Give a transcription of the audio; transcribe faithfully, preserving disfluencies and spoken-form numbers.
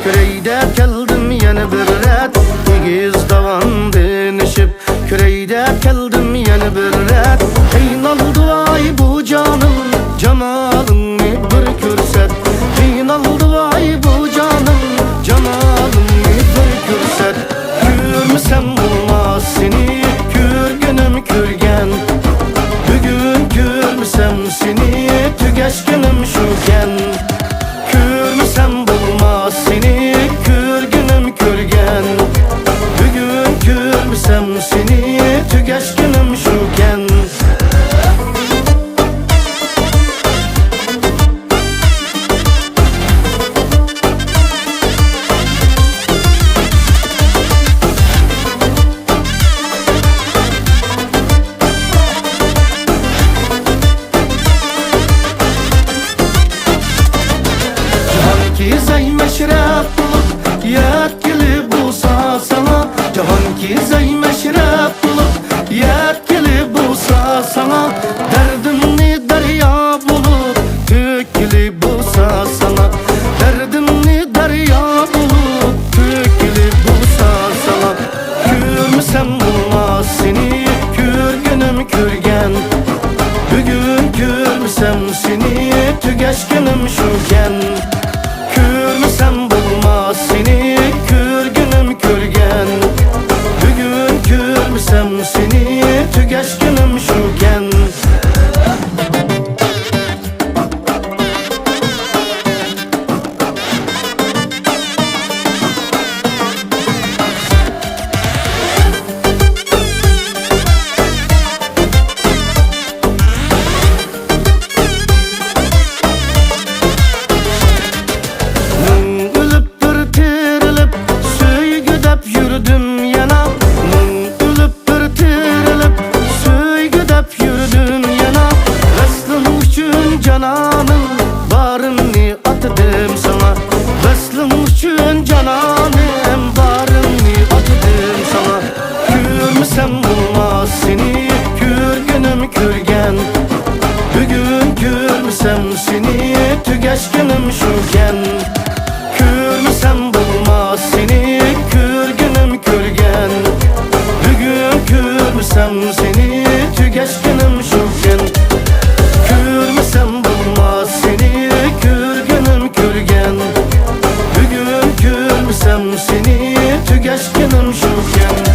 كۆرەي دەپ كەلدىم يەنە بىر رەت، ئېگىز داۋاندىن ئېشىپ. كۆرەي دەپ كەلدىم يەنە بىر رەت، قىينالدى ۋاي بۇ جانىم، جامالىڭنى بىر كۆرسەت. قىينالدى ۋاي بۇ جانىم، جامالىڭنى بىر كۆرسەت. كۆرمىسەم بولماس سېنى، كۆرگىنىم كۆرگەن. بۈگۈن كۆرمىسەم سېنى، تۈگەشكىنىم شۇكەن. كۆرمىسەم بولماس سېنى، كۆرگىنىم كۆرگەن. بۈگۈن كۆرمىسەم سېنى، تۈگەشكىنىم شۇكەن. جاھان كېزەي مەشرەپ بولۇپ، يەتكىلى بولسا ساڭا. جاھان كېزەي مەشرەپ بولۇپ، يەتكىلى بولسا ساڭا. دەردىمنى دەريا بولۇپ تۆككىلى بولسا ساڭا. دەردىمنى دەريا بولۇپ تۆككىلى بولسا ساڭا. كۆرمىسەم بولماس سېنى، كۆرگىنىم كۆرگەن. بۈگۈن كۆرمىسەم سېنى، تۈگەشكىنىم شۇكەن. كۆرمىسەم بولماس سېنى، كۆرگىنىم كۆرگەن. بۈگۈن كۆرمىسەم سېنى، تۈگەشكىنىم شۇكەن. مىڭ ئۆلۈپ بىر تىرىلىپ، سۆيگۈ دەپ يۈردۈم يەنە. مىڭ ئۆلۈپ بىر تىرىلىپ، سۆيگۈ دەپ يۈردۈم يەنە. ۋەسلىڭ ئۈچۈن جانانىم، بارىمنى ئاتىدىم ساڭا. ۋەسلىڭ ئۈچۈن جانانىم، بارىمنى ئاتىدىم ساڭا. كۆرمىسەم بولماس سېنى، كۆرگىنىم كۆرگەن. بۈگۈن كۆرمىسەم سېنى، تۈگەشكىنىم شۇكەن. كۆرمىسەم بولماس سېنى، كۆرگىنىم كۆرگەن. بۈگۈن كۆرمىسەم سېنى، تۈگەشكىنىم شۇكەن. كۆرمىسەم بولماس سېنى، كۆرگىنىم كۆرگەن. بۈگۈن كۆرمىسەم سېنى، تۈگەشكىنىم شۇكەن.